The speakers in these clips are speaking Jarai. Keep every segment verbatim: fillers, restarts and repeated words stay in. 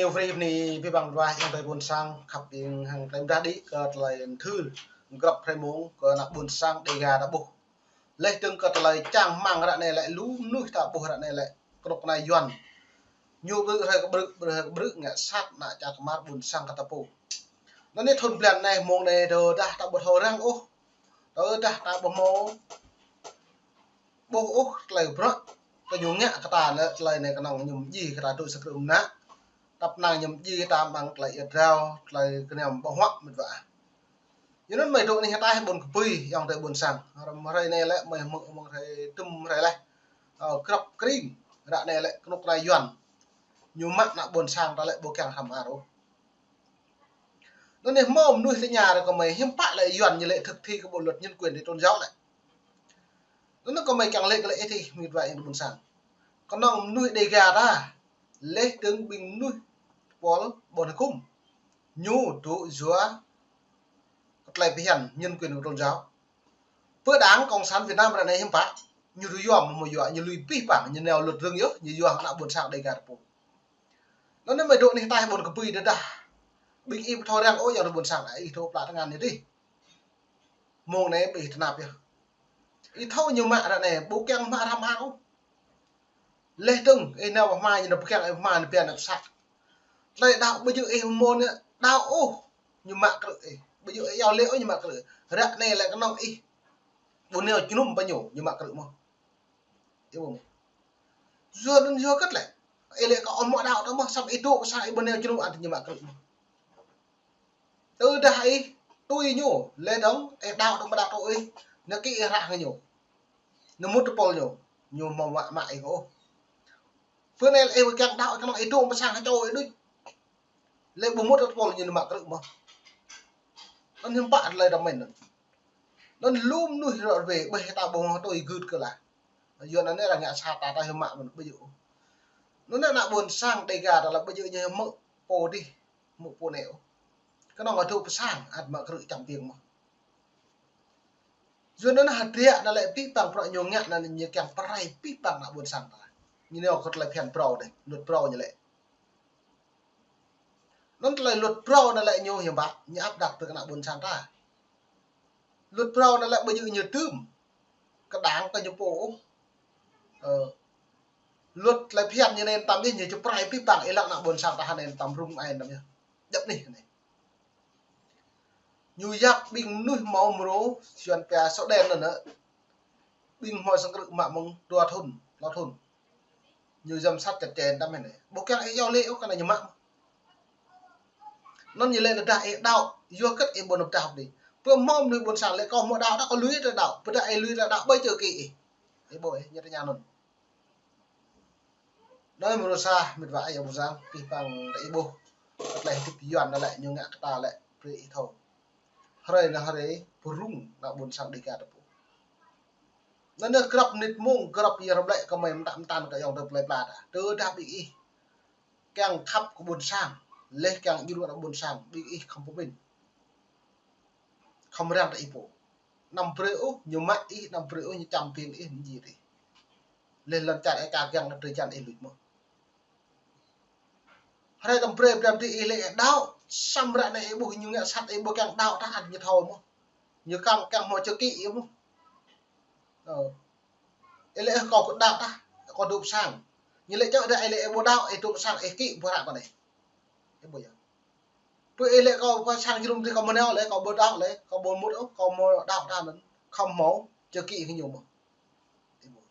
Ñu free ni pi bang dua yang tơi ƀôn sang khăp ing hăng tơi mdah đĭ kơ tơlơi nthưr grăp hrơi mông kơ ană ƀôn sang Dega ta ƀuh. Leh dơ̆ng kơ tơlơi čang hmang ră anai lĕ lu mnuih ta ƀuh ră anai lĕ kơnuk kơna Yuan. Ñu brư̆ hrơi kơ brư̆, brư̆ hrơi kơ brư̆ ngă sat ană čar kơmar ƀôn sang kơ ta pô. Anŭn anai thun blan anai mông anai tơdah ta ƀu thâo răng ôh. Tơdah ta ƀu hmâo ƀuh ôh tơlơi bruă kơ ñu ngă kơ ta lĕ tơlơi anai kơnơ̆ng ñu mơdjai kơ ta dŏ sa krư̆ mơnă. Tăp năng ñu mơdjai kơ ta mơ̆ng tơlơi ia drao, tơlơi kơnăm ƀơ̆ng huă mĕt wa. Yua anŭn mơi dŏ anih ataih ƀôn kơpui, ayŏng adơi ƀôn sang. Hrơi anai lĕ mơi hmư̆ mơ̆ng hrơi tơm hrơi laih. Ơ, grăp kring, ră anai lĕ kơnuk kơna Yuan. Ñu mă ană ƀôn sang ta lĕ ƀu kiăng hrăm ar ôh. Anŭn anai hmâo mơnuih tơña ră kơ mơi hiư̆m pă lĕ Yuan ñu lĕ thực thi kơ bộ luật nhân quyền để tôn giáo lĕ. Anŭn anai kơ mơi kiăng lĕ kơ lĕ ih tih mĕt wa ayŏng adơi ƀôn sang. Kơnơ̆ng mơnuih Dega ta, leh dơ̆ng ƀing mơnuih tơpul ƀôn hơkŭm. Ñu dŏ yua kơ tơlơi phiăn nhân quyền kơ tôn giáo. Pơ Đảng Cộng sản Việt Nam ră anai hiư̆m pă, ñu dŏ yua mơ̆ yua, ñu lui pih pang, ñu nao luật rừng yơh, ñu yua ană ƀôn sang Dega ta pô. Anŭn anai mơi dŏ anih ataih ƀôn kơpui tơdah ƀing ih ƀu thâo răng ôh ayŏng adơi ƀôn sang, ih dŏ pla tơngan ñu dih. Mông anai ƀing ih tơnap yơh. Ih thâo ñu mă ră anai, ƀu kiăng mă hrăm ar ôh. Leh dơ̆ng, ih nao pơ hma ñu, nao pơ kiăng ih pơ hma ñu pia nao sat. Tơlơi đaŏ ƀu djơ̆ ih mơ̆n đaŏ ôh, ñu mă krư̆ ih. Ƀu djơ̆ ih iâu laĭ ôh ñu mă krư̆. Ră anai lĕ kơnơ̆ng ih ƀu nao jơnum pơ ñu, ñu mă krư̆ mơ̆n. Ih ƀuh mơ̆n. Yua anŭn yua hơget lĕ. Ih lĕ kơ ôh mă đaŏ ta mơ̆n, samơ̆ ih dŏ pơ sang ih ƀu nao jơnum ăt ñu mă krư̆ mơ̆n. Tơdah ih tui ñu, leh dơ̆ng ih đaŏ dơ̆ng ƀu đaŏ tui ih, nao kĭ ih ră hăng ñu. Nao mŭt tơpul ñu, ñu hmâo mă, mă ih ôh. Pơ anai lĕ ih ƀu kiăng đaŏ kơnơ̆ng ih dŏ pơ sang hơčô ih đôč. Lĕ ƀu mŭt tơpul ñu nao mă krư̆ mơ̆n. Anŭn hiư̆m pă tơlơi ta mĭn anŭn. Anŭn lu mơnuih ră ruai, ƀơi ta ƀu hmâo tui gưt kơ lah. Yua anŭn anai arăng ngă sat ta, ta hiư̆m mă mơ̆n ƀu djơ̆ ôh. Anŭn anai ană ƀôn sang Dega ta lĕ ƀu djơ̆ ñu hmư̆ pô dih, hmư̆ pô anai ôh. Kơnơ̆ng adôh pơ sang, ăt mă krư̆ čăm piêng mơ̆n. Yua anŭn anai hơdră anai lĕ pih pang bruă ñu ngă anai ñu kiăng pơrai pih pang ană ƀôn sang ta. Ñu nao kơ tơlơi phiăn phrâo dih, luật phrâo ñu lĕ. Anŭn tơlơi luật phrâo anai lĕ ñu hiư̆m pă, ñu áp đặt pơ ană ƀôn sang ta. Luật phrâo anai lĕ ƀu djơ̆ ñu tơm kơ Đảng kơ ñu pô ôh. Ơ, luật tơlơi phiăn ñu anai tăm dih ñu či pơrai pih pang ih lăng ană ƀôn sang ta anai tăm rŭng ai tăm yơh. Djŏp anih anai. Ñu yap ƀing mơnuih hmâo mrô, Yuan pia sổ đen anŭn. Ƀing hmâo sang krư̆ mă mơ̆ng dua thŭn, klâo thŭn. Ñu giám sát chặt chẽ tăm anai. Ƀu kiăng ih iâu laĭ ôh kơ anai ñu mă. Anŭn ñu lĕ tơdah ih đaŏ, yua hơget ih ƀu nao pơdah dih. Pơ hmâo mơnuih ƀôn sang lĕ kâo hmâo đaŏ ta, kâo lui tơlơi đaŏ. Pơdah ih lui tơlơi đaŏ, ƀơi čơ kĭ ih. Ih ƀuh ih, ñu tơña anŭn. Anai mrô sa, mĕt wa ayŏng ƀôn sang, pih pang ta ih ƀuh. Tơlơi hơdip Yuan anai lĕ, ñu ngă kơ ta lĕ, brơi ih thâo. Hrơi anai hrơi pơrŭng ană ƀôn sang Dega ta pô. Anŭn anai grăp mơnit mông, grăp ia rơblĕ kơ mơi mơtă mơtăn kơ ayŏng adơi plơi pla ta. Tơdah ƀing ih kiăng khăp kơ ƀôn sang, leh kiăng djru ană ƀôn sang, ƀing ih khŏm pơmĭn. Khŏm răng ta ih pô. Anăm brơi ôh, ñu mă ih, anăm brơi ôh, ñu čăm piêng ih, mơdjai ih. Leh lŏn čar ih ka kiăng kơ drơi jăn ih luč mơ̆n. Hrơi tăm brơi, brơi dih ih lĕ ih đaŏ, samơ̆ ră anai ih ƀuh ñu ngă sat ih ƀu kiăng đaŏ ta ăt ñu thâo mơ̆n. Ñu kiăng, kiăng hmâo čơ kĭ ih mơ̆n. Ơ. Ih lĕ ih kâo kơ đaŏ ta, kâo dŏ pơ sang. Ñu lĕ čơ dah ih lĕ ih ƀu đaŏ, ih dŏ pơ sang, ih kĭ ƀu ră kơ anai. Ih ƀuh yơh. Pơ ih lĕ kâo pơ sang jơnum dih kâo mơnao lĕ, kâo ƀu đaŏ lĕ, kâo ƀu mŭt ôh, kâo hmâo đaŏ ta anŭn. Khŏm hmâo čơ kĭ kơ ñu mơ̆n. Ih ƀuh.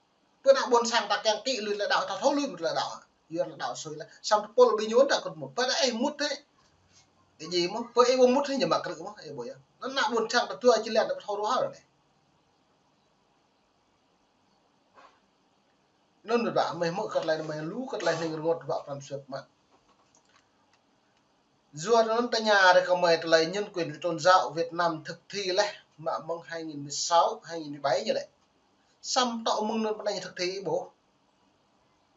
Pơ ană ƀôn sang ta kiăng kĭ lui tơlơi đaŏ, ta thâo lui mŭt tơlơi đaŏ. Yua tơlơi đaŏ sui lĕ. Samơ̆ tơpul ƀing ñu ta kơt mŭt. Pơ anai ih mŭt hĕ. Ih djai mơ̆n. Pơ ih ƀu mŭt hĕ ñu mă krư̆ mơ̆n. Ih ƀuh yơh. Anŭn ană ƀôn sang ta dua či lĕ ta ƀu thâo ruah hă anai. Anŭn ƀu djơ̆ mơi hmư̆ kơ tơlơi anai mơi lu kơ tơlơi hning rơngot ƀă pran sui mă. Yua anŭn tơña ră kơ mơi tơlơi nhân quyền tôn giáo Việt Nam thực thi leh mă mơ̆ng hai nghìn mười sáu, hai nghìn mười bảy ñu lĕ. Samơ̆ tŏ mơ̆ng anŭn pơ anai ñu thực thi ƀuh.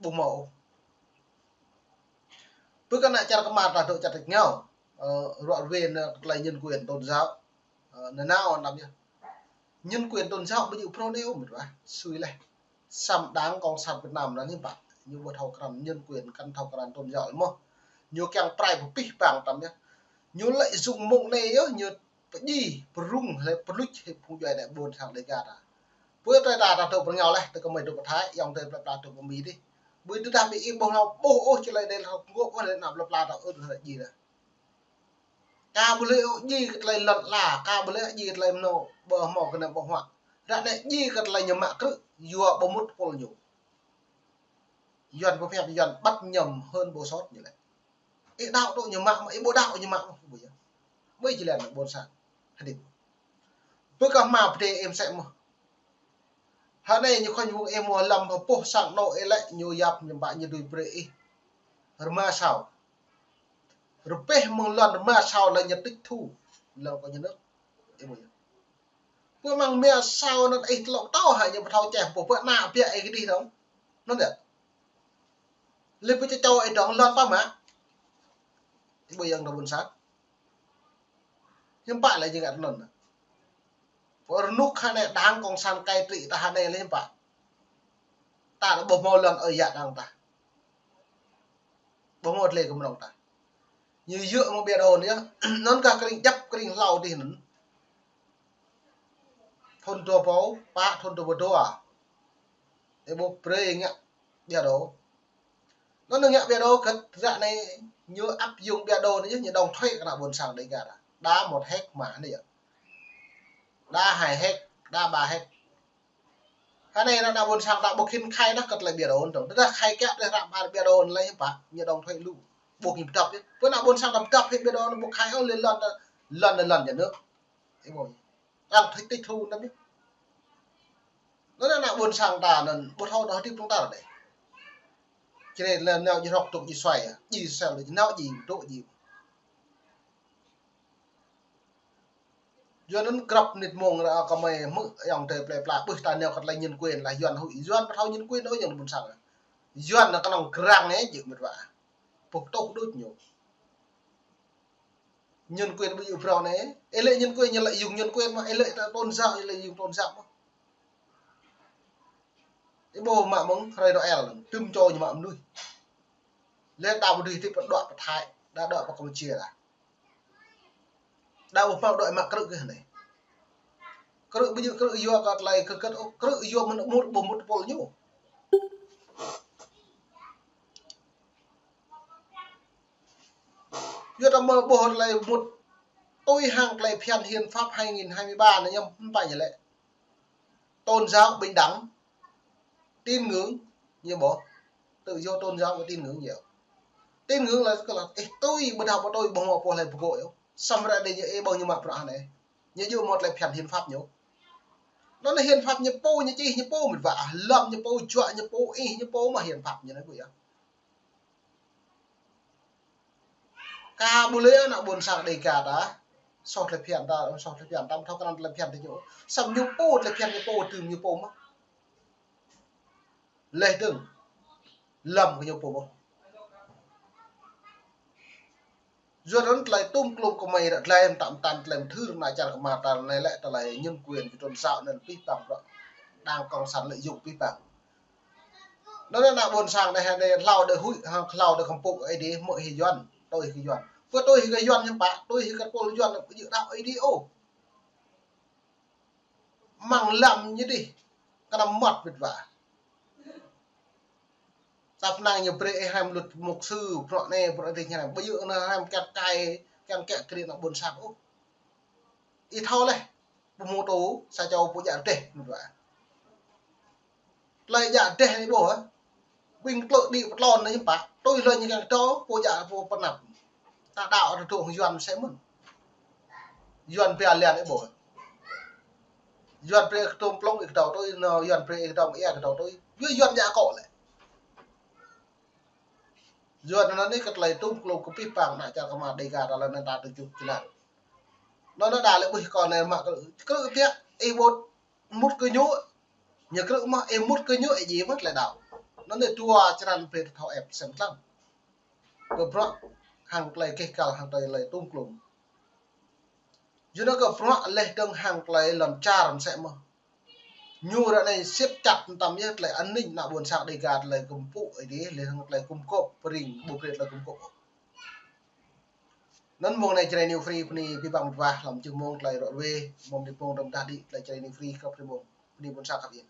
Ƀu hmâo. Pơ kơ ană čar kơmar ta dŏ čar tač rơngiao, ơ, ruă ruê anai kơ tơlơi nhân quyền tôn giáo. Ơ, nanao anăm yơh. Nhân quyền tôn giáo ƀu djơ̆ phrâo anai ôh mĕt wa. Sui leh. Samơ̆ Đảng Cộng sản Việt Nam anŭn hiư̆m pă. Ñu ƀu thâo krăn nhân quyền, kăn thâo krăn tôn giáo mơ̆n. Ñu kiăng prai pơpih pang tăm yơh. Ñu lĕ sung mông anai yơh, ñu pơdjai, pơrŭng, lĕ pơluč, lĕ phung djuai anai ƀôn sang Dêga ta. Pơ tơlơi ta, ta tŭ pơrơngao leh, tơ kơ mơi tŭ pơthai, yŏng tơ plơi pla tŭ pơmĭn dih. Ƀơi tơdah ƀing ih ƀuh hlâo, ƀuh ôh, či lĕ dêh hlâo, ngŏ ôh, lĕ ană plơi pla ta ôh, lĕ djai ta. Ka ƀu lĕ ôh djai kơ tơlơi lŏn ala, ka ƀu lĕ djai kơ tơlơi mơnô, ƀu hmâo kơ ană ƀu huă. Ră anai djai kơ tơlơi ñu mă krư̆, yua ƀu mŭt tơpul ñu. Yuan pơhiăp Yuan bắt nhầm hơn ƀu sót ñu lĕ. Ih đaŏ tŭ ñu mă mơ̆, ih ƀu đaŏ ñu mă mơ̆, ƀu yơh. Ƀơi či lĕ ană ƀôn sang. Hơdip. Pơ kơ hma pơdai ih mơsĕ mơ̆. Hơnai ñu khŏnh hung ih mơ̆ lăm hơpŭh sang anŏ ih lĕ ñu yap ñu ƀă ñu dưi brơi ih. Rơma sao. Rơbeh mơ̆ng lŏn rơma sao lĕ ñu tịch thu. Lŏn kơ nhà nước. Ih ƀu yơh. Pơ măng mia sao anŭn ih tlŏk tâo hă ñu ƀu thâo čeh pô pơ ană biă ih kơdih dong. Anŭn yơh. Lĕ pơ čơ čô ih dong lŏn pă mă. Ih ƀu yơh ană ƀôn sang. Hiư̆m pă lĕ jing anŭn. Pơ rơnŭk hơnai đảng cộng sản cai trị ta hơnai lĕ hiư̆m pă. Ta ƀu hmâo lŏn ơi yă đảng ta. Ƀu hmâo tơlơi kơ mơnơ̆ng ta. Ñu yua mơ̆ng ƀiă đô anai yơh. Anŭn kah kring djăp kring hlâo dih anŭn. Thun dua rơbâo pă, thun dua rơbâo dua. Ih ƀuh brơi ngă ƀiă đô. Anŭn ngă ƀiă đô kơ ră anai ñu áp dụng ƀiă đô anai yơh, ñu đóng thuế kơ ană ƀôn sang Dêga ta. Đa một héc mă anai yơh. Đa hai héc, đa ba héc. Hơnai ană ƀôn sang ta ƀu khĭn khai đah kơ tơlơi ƀiă đô anŭn dong. Tơdah khai kiăng tơlơi ră ƀar ƀiă đô anŭn lĕ hiư̆m pă, ñu đóng thuế lu. Ƀu khĭn pơdŏp yơh. Pơ ană ƀôn sang ta pơdŏp hĭ ƀiă đô anŭn ƀu khai ôh lĕ lŏn ta, lŏn ta lŏn nhà nước. Ih ƀuh. Đang thuế tịch thu anŭn yơh. Anŭn ană ƀôn sang ta anŭn ƀu thâo đôč hơdip tơ̆ng ta dêh. Či lĕ nao djai hrŏk tŭk djai suai, djai sel, nao djai tŭk djai. Yua anŭn grăp mơnit mông ră kơ mơi hmư̆ yŏng tơ plơi pla ƀuh ta nao kơ tơlơi nhân quyền lah Yuan huĭ, Yuan ƀu thâo nhân quyền ôh yŏng ƀôn sang. Yuan anŭn kơnơ̆ng grăng anai jĕ mĕt wa. Pơtŭh đôč ñu. Nhân quyền ƀu djơ̆ phrâo anai. Ih lĕ nhân quyền ñu lợi dụng nhân quyền mơ̆, ih lĕ ta tôn giáo ñu lợi dụng tôn giáo mơ̆. Ih ƀuh mă mơ̆ng hrơi Noel, tŭm čô ñu mă mơnuih. Lĕ đa ƀu dưi hơdip pơ đuaĭ pơ Thái, đa đuaĭ pơ Campuchia đa. Đa ƀu hmâo đuaĭ mă krư̆ kơ anai. Krư̆ ƀu djơ̆ krư̆ yua kơ tơlơi kơ kơ̆t ôh, krư̆ yua mơ̆n mŭt ƀu mŭt tơpul ñu. Yua ta mơ̆ ƀuh tơlơi mŭt tui hăng tơlơi phiăn hiến pháp hai nghìn hai mươi ba anai ñu hiư̆m pă ñu lĕ. Tôn giáo bình đẳng, tín ngưỡng, ñu ƀuh. Tự do tôn giáo và tín ngưỡng ñu. Tín ngưỡng là, tức là, ih tui, ƀu đaŏ ƀu tui, ƀu hmâo pô hlơi pơgô̆ yơh. Samơ̆ ră anai ñu, ih ƀuh ñu mă bruă anai. Ñu djơ̆ mơ̆ tơlơi phiăn hiến pháp ñu. Anŭn hiến pháp ñu pô ñu čih ñu pô mĕt wa. Lŏm ñu pô, juă ñu pô, ih ñu pô mă hiến pháp ñu anai ƀu yơh. Ka ƀu lĕ ană ƀôn sang Dêga ta, soh tơlơi phiăn ta, soh tơlơi phiăn ta, ƀu thâo krăn tơlơi phiăn ta ñu. Samơ̆ ñu pô, tơlơi phiăn ñu pô, tŭm ñu pô mơ̆. Leh dơ̆ng, lŏm kơ ñu pô mơ̆. Yua anŭn tơlơi tŭm klŭm kơ mơi ră tơlơi mơtam mơtam tơlơi mơthưr ană čar kơmar ta anai lĕ tơlơi nhân quyền kơ tôn giáo anŭn pih pang bruă. Đảng cộng sản lợi dụng pih pang. Anŭn ană ƀôn sang anai hơnai hlâo đơi huĭ, hăng hlâo đơi kơmpŭk Ơi Adai hmư̆ hĭ Yuan, tui hĭ kơ Yuan. Pơ tui hĭ kơ Yuan hiư̆m pă, tui hĭ kơ tơpul Yuan ƀu djơ̆ đaŏ Ơi Adai ôh. Mơ̆ng lăm ñu dih, kơnăm mơmŏt mĕt wa. Tơpă năng ñu brơi ih hrăm luật mục sư, bruă anai, bruă adih ñu hrăm. Ƀu djơ̆ anŭn hrăm kiăng kai, kiăng kiăng kri ană ƀôn sang ôh. Ih thâo leh, pơhmutu, sa čô pô djă rơdêh, mĕt wa. Tơlơi djă rơdêh anai ƀuh, ƀing klơ̆ đĭ pơtlon anai hiư̆m pă, tui hlơi ñu kiăng kơdâo, pô djă pô pơnăp. Ta đaŏ ta dŏ hăng Yuan mơsĕ mơ̆n. Yuan pia lian ih ƀuh. Yuan brơi kơdŏm plŏng ih kơdâo tui, anŭn Yuan brơi ih kơdŏm ia kơdâo tui. Yua Yuan djă akŏ lĕ. Yuan anŭn anai kơ tơlơi tŭm klŭm kơ pih pang ană čar kơmar Dêga ta lĕ anŭn ta tơjuh jơlan. Anŭn anai đa lĕ ƀuh kơ anai mă krư̆, krư̆ biă, ih ƀu mŭt kơ ñu, ñu krư̆ mơ̆, ih mŭt kơ ñu, ih djai mơ̆ tơlơi đaŏ. Anŭn anai dua črăn brơi ta thâo ĕp sem tlam. Kơ bruă hăng tơlơi keh kal hăng tơlơi tŭm klŭm. Yua anŭn kơ bruă leh dơ̆ng hăng tơlơi lŏn čar mơsĕ mơ̆. Ñu ră anai siết chặt mơtam yơh tơlơi an ninh ană ƀôn sang Dêga tơlơi kơmpŭk Ơi Adai, leh hăng tơlơi kơmkŏp pơring ƀu brơi tơlơi kơmkŏp. Anŭn mơ̆ng anai Jrai New Free bơni abih bang mơwah hlăm jơmơ̆ng tơlơi ră ruai, mơ̆ng dih pơ̆ng dŏm dah đĭ tơlơi Jrai New Free kơ prơmơ̆ng. Bơni ƀuôn sang khăp yơh.